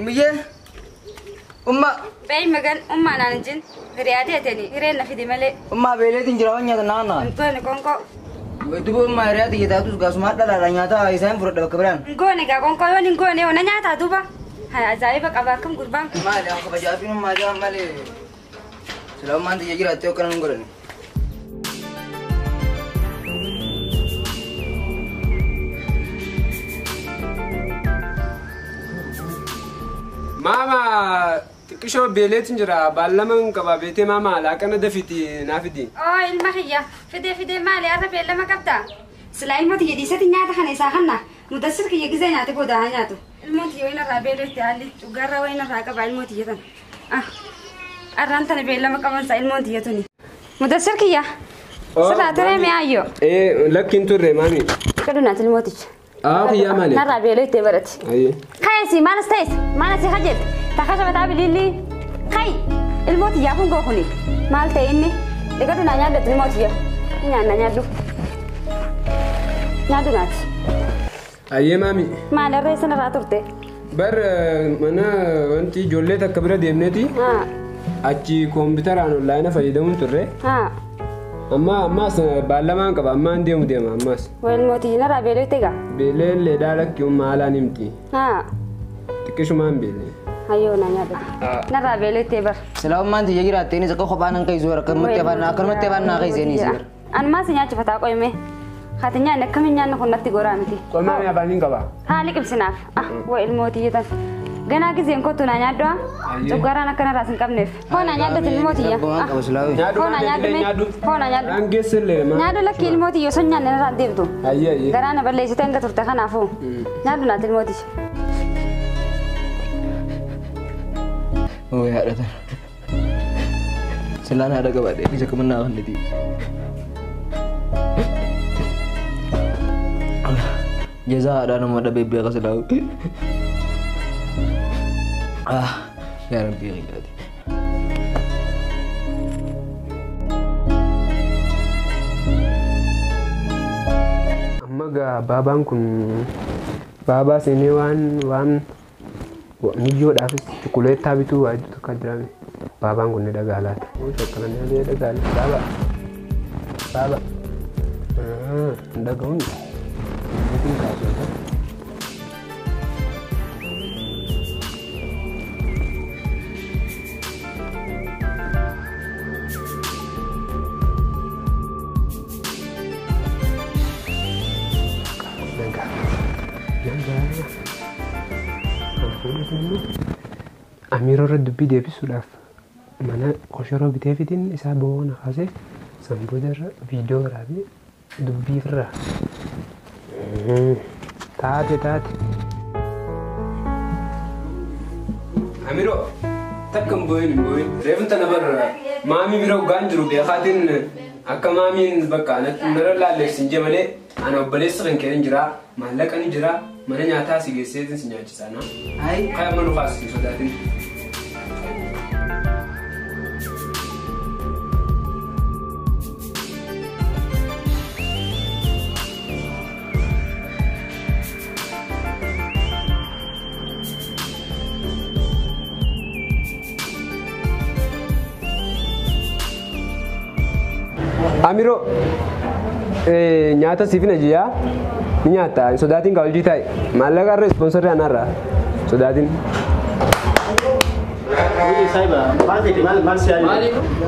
Ummiyye. Umma. Bay magan umma naan jin. Hiriyaatee tani hireen na fidi malee. Umma beeleetiin jira waan nyaata naannaa. Goone qoonqoo. Duuba umma hiriyaati jedhaatus gaasuma dhalaadha nyaata isaan fudhadha bakka biraan. Goone gaa qoonqoo yoon hin goone ona nyaataa duuba. Ajaa'iba qaba akkam gurbaan. Maali akka kabajaafiin ummaa jaa malee. Sila ummaan tiyya jiraattee akkana nun godhani. Mama xiqqishoo beeleetiin jira baallama hin qaba beetee mama laaqana dafiti naa fidi. Oo ilma kiyya fidee fidee maali har'a beellama qabdaa? Sila ilmoo tiyya dhiisati nyaata kana isaa kanna mudassir kiyya gizee nyaate booda haa nyaatu. Ilmoo tiyya wayin irraa beeleetti haalli dhugaarraa wayin irraa qaba ilmoo tiyya tana. Ah arraan tana beellama qabansa ilmoon tiyya tuni. Mudassir kiyya. Sirraa turee mi'aayyoo. Ee lakki hin turre maami. Qadu naati ilmooticha. Ah kiyya maali? Narraa beeleetti barate. Ayyee. Kayesi maalas ta'es maalas hajjet takasha mataa bililli kay ilmooti yaa kun gookuni maal ta'e inni dhiqadhu naa nyaadhatu ilmooti yaa nyaanna nyaadhu nyaadhu naati. Ayyee maami. Maal irra sana irraa turte? Bar mana wanti ijoollee takka bira deemneeti. Achi kompiitaraan onlaayina fayyadamuun turre. Amma ammas baallamaan qaba ammaan deemu deema ammas. Waa ilmooti narraa beeleetti egaa? Beeleellee daalakki umma haalaan himti. Xiqqishumaan beelee. Hayyoo naa nyaadha. Narraa beeleetti bar. Sila ummaan tiyya jiraattee inni akka kophaan hin qaysu akkanumatti afaan akkanumatti afaan naa qaysee ni siira. An maas nyaachifataa qoyme. Haati nyaanni akkamiin nyaanni kun natti goraa miti. Qoymaa afaan hin qaba. Haali qibsinaaf. Ah waa ilmooti jettan. Ganaa gizeen kottu naa nyaadhu. Cuggaraan akkanarraas hin qabneef. Hoo naa nyaadhati ilmootiyya. Hoo naa nyaadhu. Hoo naa nyaadhu. Aangeessillee maa. Nyaadhu lakki ilmootiyya osoo nyaanne narraa deemtu. Ayyee ayyee. Garaa na balleessite hanga turte kanaafuu. Nyaadhu naati ilmootiyya. Oo haadha tana. Silaan haadha qabaadhe isa kamannaa kanniti. Jazaa haadhaa nama dhabee beeka silaa. Ah, yaa Rabbii qiyaati. Amma gaa baabaan kun baabaa seenee waan waan miyyoodhaafis chukuleettaa bituu waa hedduu tokko jiraame. Baabaan kun ni dhagaa laata. Shakkalan ni dhagaa baaba. Baaba. Hin dhaga'uun. Hin kaasuu. Amiiroo irra dubbii deebisuudhaaf mana koshoroo bitee fitiin isaa bo'oona kaasee sanboota irra viidiyoo waraabee dubbii irra taate taate. Amiiroo takka hin boo'in hin boo'in reefun tana barra maamii bira hoggaan jiru beekaatiin akka maamiin bakka nara laalleessin jee malee ana obboleessi kan kee jira maallaqa ni jira mana nyaataa si geesseetiin si nyaachisaa na. Ayi. Kaya mana kaas hin sodaatin. Amiro nyaata siifin ajiyaa ni nyaata hin sodaatin gaa hojii taa'e maallaqa irra ispoonsorri anarra sodaatin.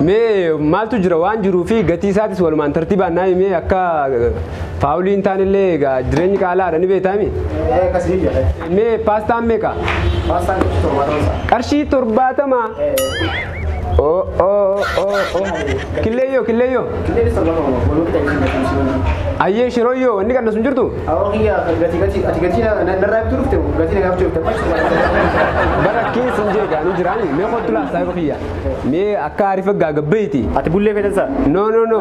Mee maaltu jira waan jiruu fi gatii isaatis walumaan tartiibaan naa himee akka faawulii hin taanellee egaa jireenyi qaalaadha ni beektaami. Mee paastaan meeqa? Qarshii 70. Oh oh oh oh. Killeeyyoo killeeyyoo. Ayyee shirooyyoo wanni kan sun jirtu? Bara keessa hin jeeqa ni jiraani mee kottu laa saayiba kiyya mee akka arifa gaagabbeeti. Ati bullee feetansa? No no no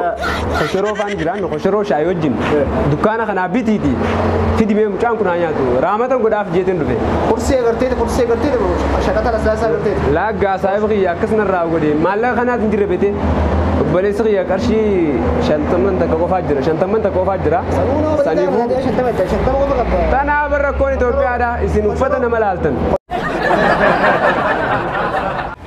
koshoroo faan jiraan koshoroo shaayii wajjin dukkaana kanaa bitiiti fidi mee mucaan kun haa nyaatu raamatan godhaaf jeeteen dhufe. Kursii agartee kursii agartee shaqata lasaasaa agartee. Laaggaa saayiba kiyya akkas narraa godhe maallaqa kanaaf hin jirre beete obboleessi kiyya qarshii 50 takka qofaa jira 50 takka qofaa jira. Saniifuu tanaaf rakkoon Itoophiyaadha isin uffata nama laaltan.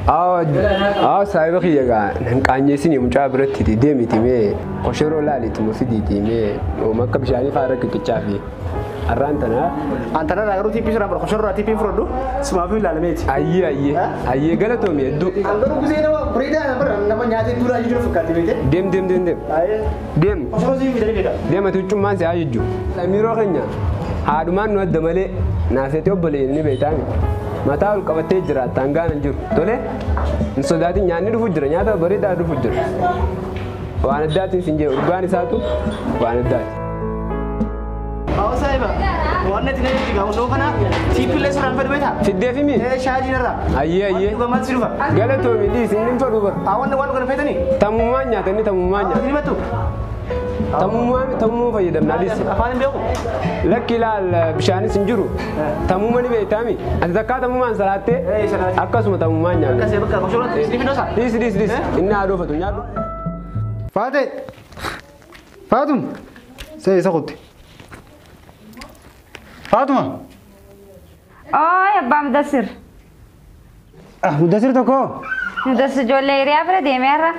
Aa saayiba kiyya gaa nan qaanyeessin mucaa biratti deemiti mee koshoroo laaliitu fidiiti mee akka bishaanii fa'aa irra qiqqichaa fi arraan tana. Antana irraa garuu tiippii sirraa koshoroo tiippii fudhadhu simaafuu ilaalameeti. Ayyee ayyee ayyee galatoomi hedduu. An garuu gisee nama bareedaa nama nyaatee duraa jiru fakkaatti beekte. Deem deem deem deem. Deem. Koshoroo siif fidanii beeka. Deem ati huccummaan si haa jejju. Amiiroo keenya haadhumaan nu adda malee naafeetee obboleeyyiin ni beektaami. Mataa ol qabattee jira hangaan hin jiru. Tole hin sodaatin nyaanni dhufu jira nyaata bareedaa dhufu jira. Waan addaatiin sin jee urgaan isaatu waan addaati. Hawa saayiba waan natti na jechuudha osoo kana tiippillee sirraan fedhu beektaa? Fiddee fi mi? Shaajii irraa. Ayyee ayyee. Dhugamaan si dhufa. Galatoomi dhiisi inni hin fedhu bara. Waan waan kana feetanii? Tamummaan nyaata inni tamummaan nyaata. Inni mattu? Tamummaa fayyadamna dhiisi. Afaan hin beeku? Lakki ilaal bishaanis hin jiru. Tamuma ni beektaami. Ati takkaa tamummaan salaattee akkasuma tamummaan nyaata. Akkasii bakka koshoroo si fidoosa? Dhiisi dhiisi dhiisi inni haa dhoofatu nyaadhu. Faatee! Faatum! See isa kutte. Faatuma! Ooy abbaa Mudassir. Ah Mudassir tokko. Mudassir ijoollee hiriyaa bira deemee har'a.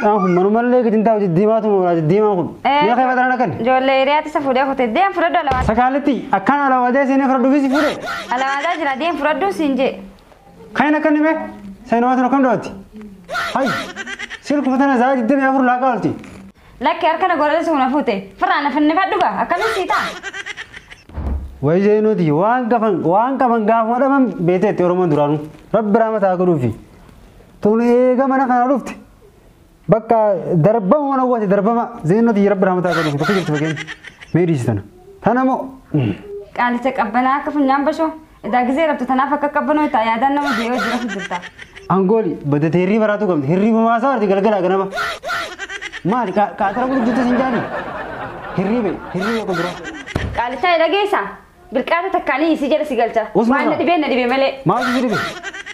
Ah manumallee gadi taa'u diddiimaatu mooraa diddiimaa kun. Mee kee fataraan akkan? Ijoollee hiriyaatti isa fuudhee kute deem fudhadhu alawaa. Sakaaletti akkaan alawaadaa seenee fudhadhuufis fuudhe. Alawaadaa jira deem fudhadhu siin jee. Kan akkan hime seenaa akkam dhawaatti. Hay silkuma tana za'a 24 laaqa oolti. Lakki harka na godhate suuna fuute firraan afannifadhu gaa akkamiin sii ta'a? Wayi zeenuuti waan qaban gaafuma dhaban beeteetti Oromoon duraanuu rabbi raamataa godhuufi. Tun eega mana kana dhufte bakka darbama mana hawwate darbama zeenuuti rabbi raamataa godhuufi bakka jirtu fakkeenya mee dhiisi tana. Tana moo. Qaalicha qabbanaa akka funyaan bashoo edaa gizee rabtu tanaaf akka qabbanoo ta'a yaadaan nama dee'oo jira jirta. Angooli badatee hirriba raatu qabdi hirriba maasaa warti galgalaa ganama. Maali kaatara gurgurtu sin jaani hirribe hirribe ko dura. Qaalicha dhageessa bilqaata takkaanii isii jala si galcha. Waan na dhibee na dhibee malee. Maaltu si dhibe?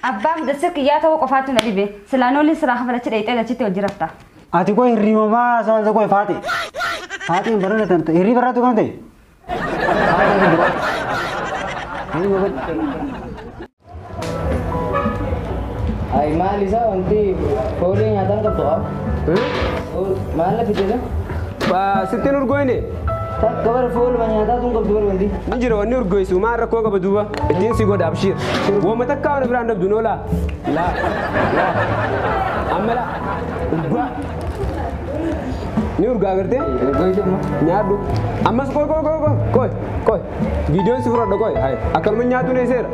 Abbaa Mudassir kiyyaa ta'uu qofaatu na dhibe. Silaan olin siraa kafalachi dhayxee achitti hojii rafta. Ati koo hirriba maasaa warti koo faate. Faateen barana tan hirriba raatu kan ta'e. Ay maal isaa wanti foolii nyaataan qabdu qaba. Maal lafi jedha? Sittiin urgooyne. Takka bara fooluma nyaataa tun qabdu bara wanti. Ni jira wanni urgooysu maal rakkoo qaba duuba ittiin si godha abshiir. Wooma takka waan biraan dhabdu noolaa. Laa laa amma laa urgaa. Ni urgaa agartee? Nyaadhu. Ammas qoy qoy qoy qoy qoy viidiyoon si fudhadha qoy hay akkanuma nyaatu ne seera.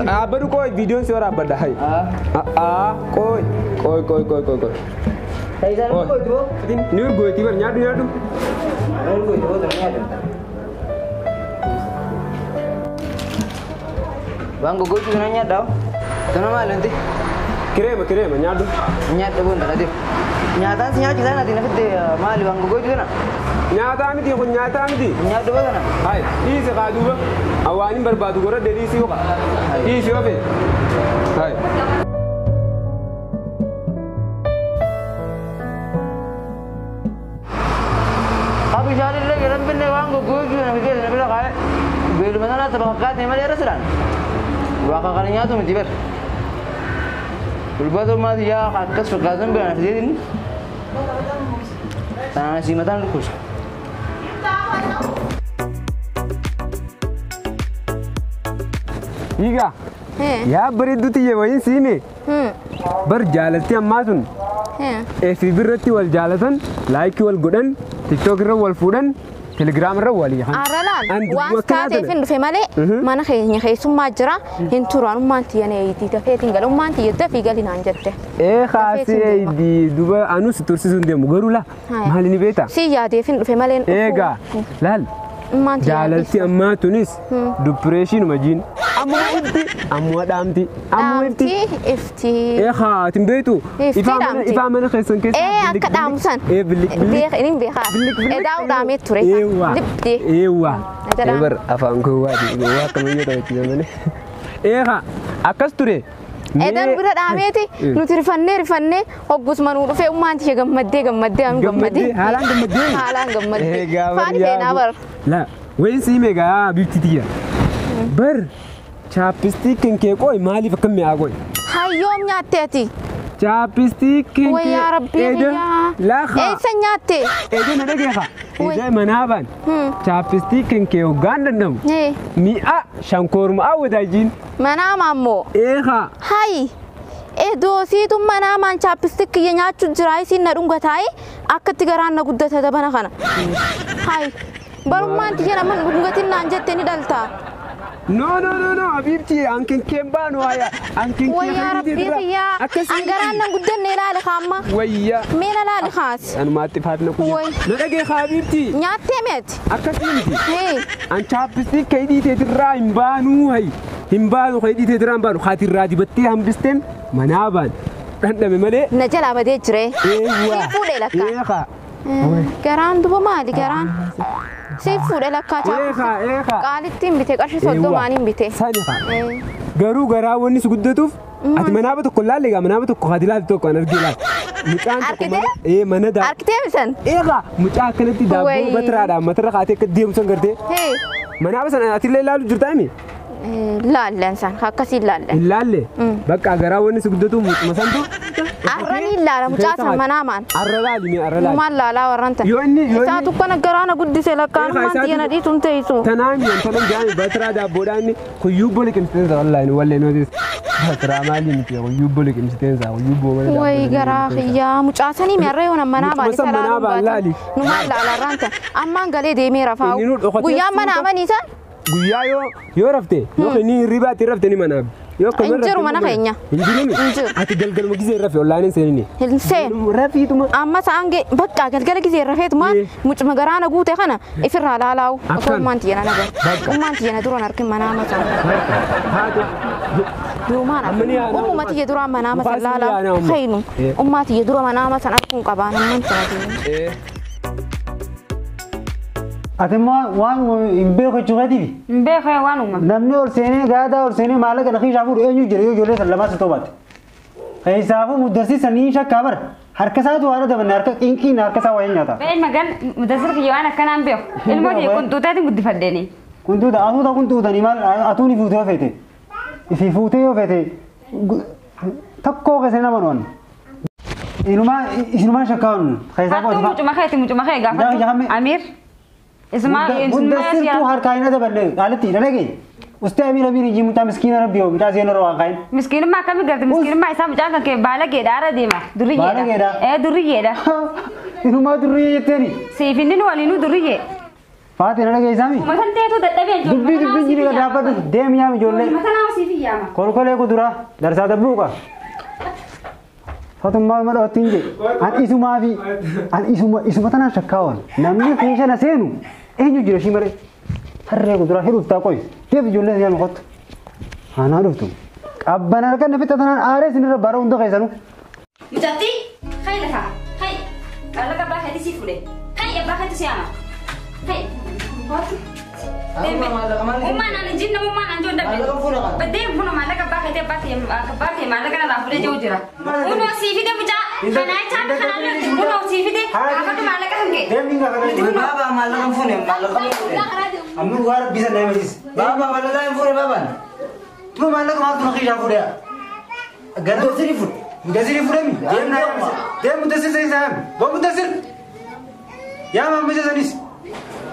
Dhaabbadhu qoy viidiyoon si waraabbadha hay. Aa qoy qoy qoy qoy qoy qoy. Ni urgooyti bar nyaadhu nyaadhu. Waan gogoitu sana nyaadhaa. Sana maal wanti? Kireema kireema nyaadhu. Nyaadha boonda na deemu. Nyaataan si nyaachisaa nati nafitti maali waan gogoitu sana? Nyaataa miti kun nyaataa miti. Nyaadhu boona. Hai dhiisi kaa duuba waan hin barbaadu godhadhe dhiisi yoo kaa. Dhiisi yoo feete. Hai. Bishaan illee jedhan binne waan gogoitu sana fidee sana bira kaa'e beeluma sana saba fakkaatee malee irra siraan. Waaqa kana nyaatu miti bar. Ulbaatoo maati yaa akkas fakkaatan bira na fideetin. Tanaan si mataan dhukkubsa. Egaa yaa bareedduu xiyya wayiin siime bar jaalalti ammaa sun FB irratti wal jaalatan laayikii wal godhan TikTok irra wal fuudhan Telegram irra wal yahan. Arra laal waan taateef hin dhufe malee mana keenya keessummaa jira hin turu anummaan tiyyan eeyitii dafeetiin gala ummaan tiyya dafii gali naan jette. Ee kaasee eeyidii duba anus tursiisuu hin deemu garuu laa maali ni beektaa? Si yaadeef hin dhufe malee hin dhufu. Eegaa laal jaalalti ammaa tunis dipireeshinuma jiin. Amma ifti amma dhaamti amma ifti. Ifti. Ee haa ati hin beektu. Ifaa mana keessan keessa. Ee akka dhaamusan. Ee billik billik. Beeka inni beekaa. Edaa'u dhaamee ture. Eewwa. Libdee. Eewwa. Eebar afaan koo waati waa akkamiyyuu taphachiisa malee. Ee haa akkas ture. Edan bira dhaameeti nuti rifannee rifannee hoggasuma nuu dhufee ummaan tiyya gammaddee gammaddee anu gammaddee. Haalaan gammaddee. Haalaan gammaddee. Faani seenaa bar. La wayin sii meegaa bifti tiyya. Bar Chapstick kee qoy maaliif akka mi'aa qoy? Hayyoom nyaatteeti. Chapstick kee. Wayyaa rabbii kiyyaa. Lafa. Eessa nyaatte? Eeda na dhageefa. Eeda manaa baan. Chapstick kee hoggaan danda'amu. Mi'a shankooruma awwadaajiin. Manaa maammoo. Eeha. Hayi. Doosiitu manaa maan chapstick kiyya nyaachuu jira isiin na dhungataayi akkatti garaan na guddata dabana kana. Hayi. Barummaan tiyya nama dhungatiin naan jettee ni dhaltaa. No no no no Habibti ankin kemba no aya ankin wayya rabbi ya angaran nan guddanne laali khamma wayya mena laali khaas anu maatti faatna kuyya na dhage Habibti nyaatte met akkasiinti hey an chapstick kaydii teetirraa hin baanu hay hin baanu kaydii teetirraa hin baanu khaatirraa dibattee hambisteen manaa baan dhandhame malee na jalaa badee jire eewwa fuudhe lakka garaan duba maali garaan si fuudhe lakkaa chapstick qaalittiin bite qarshii 30 bite garuu garaa wanni si guddatuuf ati manaaba tokko laalle egaa manaaba tokko haati laalte tokko an argee laal mucaan tokko mana daa arkitee misan eegaa mucaa akkanatti daabboo batiraadhaan matarra kaatee akka deemu san gartee manaaba sana atillee laalu jirtaa himi laalleen san akkasiin laalleen hin laalle bakka garaa wanni si guddatuuf mucuma santu arranii laala mucaa san manaamaan arra laali mee arra laali numaan laalaa warran tan yoo inni yoo isaa tukkana garaana guddise lakkaan numaan tiyana dhiituun teessu tanaami intalan jaami batiraa daabboodhaan inni kuyyuubboo liqimsiteensa wallaahi wallee nuti batiraa maali miti kuyyuubboo liqimsiteensa kuyyuubboo mana way garaa xiyyaa mucaa sanii mi arra yoona manaamaan isa laaluun baatan numaan laala arraan tan ammaan galee deemee rafaa'u guyyaan manaamanii san guyyaa yoo rafte yoo inni hirribaatti rafte ni manaaf yoo hin jiru mana keenya hin jiru ati galgalma gisee rafe ollaan hin seenini hin seenu rafiituma amma sa'aan bakka galgala gisee rafeetuma mucuma garaana guute kana ifirraa laalaa'u osoo ummaan tiyyana nagar ummaan tiyyana duraan harkin manaama san duumaan ummuma tiyya duraan manaama san laalaa'u khaynu ummaa tiyya dura manaama san harkuun qabaan amman sana deemu. Ati waan hin beeku jechuudha. Hin beeku waan uumame. Namni ol seenee gaadaa ol seenee maallaqa na keessaa fuudhu eenyu jira yoo ijoollee san lamaa si tobaate. Keessaafuu muddarsiisan ni shakkaa bara harka isaatu waan adabanne harka qinqiin harka isaa waa hin nyaata. Bee magan muddarsir kiyya waan akkanaan beeku. Ilmoo kiyya qunxuuteetiin guddifadheeni. Qunxuuta atuuta qunxuutanii maal atuun fuutee yoo feete. Ifi fuutee yoo feete tokkoo keessa nama nuwan. Inumaa shakkaa keessaa. Mucuma keeti mucuma kee gaafadhu. Amiir. Muddassirtuu harkaa hin adabanne qaalitti dhalage. Ustee Amiir Amiir ijji mucaa miskiina rabbi yoo mucaa seenuu waan kaayin. Miskiinummaa akkamii garte miskiinummaa isaa mucaan kan kee baalageedha ara deema duriyyeedha. Baalageedha. Ee duriyyeedha. Inumaa duriyyee jetteeni. Siif inni nu waliinuu duriyyee. Faati na dhagee isaami. Matan teetu dadhabee ijoollee. Dubbii dubbiin jiru dhaabbatu deemi yaami ijoollee. Mata nama siif yaama. Kolkolee kuduraa darsaa dabbuuqa. Fatummaa mala ottiin jee an isumaa fi an isuma tanaan shakkaawwan namni keessa na seenu eenyu jira ishii malee harree kuduraa hidhuuf taa qoy deef ijoollee yaami qottu aanaa dhuftu qabbana harka na fixa tanaan aaree isinirra bara hunda keessanuu. Mucattii hayi lafa hayi maallaqa abbaa keetii si fuudhe hayi abbaa keetii si yaama hayi qottu. Ummaan ani jinna ummaan ani joon dabbe. Baddee kun maallaqa abbaa keetii abbaa kee maallaqa narraa fuudhee jiru jira. Kunoo sii fide mucaa kanaa jechaan kanaa lolti kunoo sii fide gaafadhu maallaqa kan kee. Baaba maallaqa hin fuune maallaqa hin fuune. Amma dhugaa rabbii sana himasiis. Baaba maallaqa hin fuune baabaan. Tuma maallaqa maaltu na keessaa fuudhee? Gandoo fuudhe. Mudassiri fuudhemi. Deem na yaamsi. Deem mudassir isa yaami. Boo mudassir. Yaama amma isa sanis.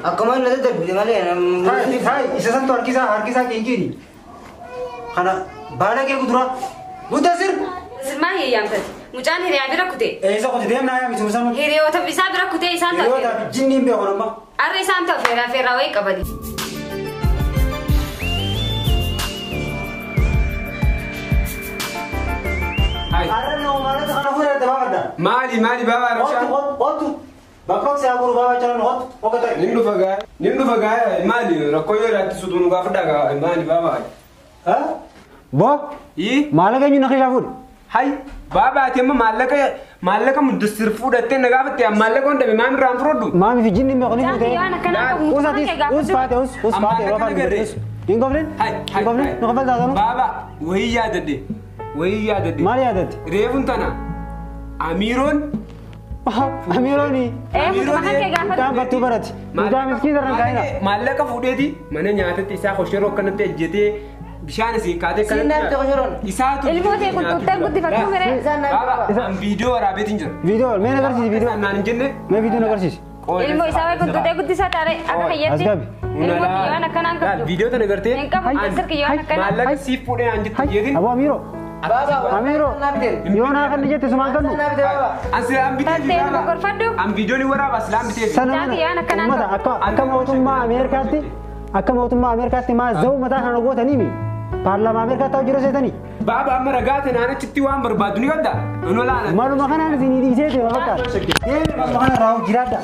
Akkuma inni daddarbite malee. Hayi isa santu harkisaa qinqiini. Kana baala kee kuduraa. Mudassir. Silmaa hiyyaamtati. Mucaan hiriyaa bira kutee. Eessa kuti deem naa yaami sumsama. Hiriyoota isaa bira kutee isaan ta'e. Hiriyoota jinni hin beeku amma. Arra isaan ta'u feeraa feeraa wayii qabadi. Arra nama maallaqa kana fuudhee dabaafadha. Maali maali baabaa rabshaa. Qottu bakka si aguru baabaa chalan qottu okkata. Nin dhufa gaa'e maali rakkoo yoo irratti sutuu nu gaafadhaa gaa'e maali baabaa. Boo. Maallaqa eenyu na keessaa fuudhe. Hay baabaa ati amma maallaqa muddassir fuudhattee na gaafatte maallaqa hunda maam irraa hin fudhadhu. Maami fi jinni meeqa ni fuudhee. Us atis us faate us us faate yoo afaan us. Hin goflin? Hin goflin? Nu kafaltaa sanu? Baabaa wayii yaadadhe wayii yaadadhe. Maal yaadatte? Reefuun tana Amiiroon. Amiirooni. Mucaan battuu barate. Mucaa miskiin irraan kaa'ina. Maallaqa fuudheeti mana nyaatatti isaa hosheroo akkanatti ejjetee Bishaan isiin kaatee Siin naaf tokko shiroon. Isaatu. Ilmoo ta'e kun tuuttee guddifachuu miree. Isaan naaf Baaba tokko. an viidiyoo waraabeetiin jira. Viidiyoo mee na agarsiisi viidiyoo. Naan hin jenne. Mee viidiyoo na agarsiisi. Ilmoo isaa wayi kun tuuttee guddisaa taate akka As fayyatti. gabi. Ilmoo kiyya waan akkanaan qabdu. Viidiyoo tana gartee. Hin qabu mudassir kiyya waan akkanaa. Maallaqa siif fuudhee aan jettu jeetiin. Aboo Amiiroo. Baaba. Amiiroo. Naaf bitee. Yoo naa kan jette sumaan kennu. Naaf bitee baaba. An silaan bitee Tantee nama gorfadhu. An viidiyoo ni waraaba silaan bitee. Sana Mucaa mana kiyyaan akkanaan uummata qabu. akka mootummaa Ameerikaatti akka mootummaa Ameerikaatti maa zawu mataa kana gootanii mi paarlaamaa Ameerikaatti ta'u jira seetanii. Baaba amma ragaa tanaan achitti waan barbaadu ni qabda. Inni olaanaa. Maluma kanaan isin dhiisee deema fakkaata. Deemi maluma kana raawwu jiraadha.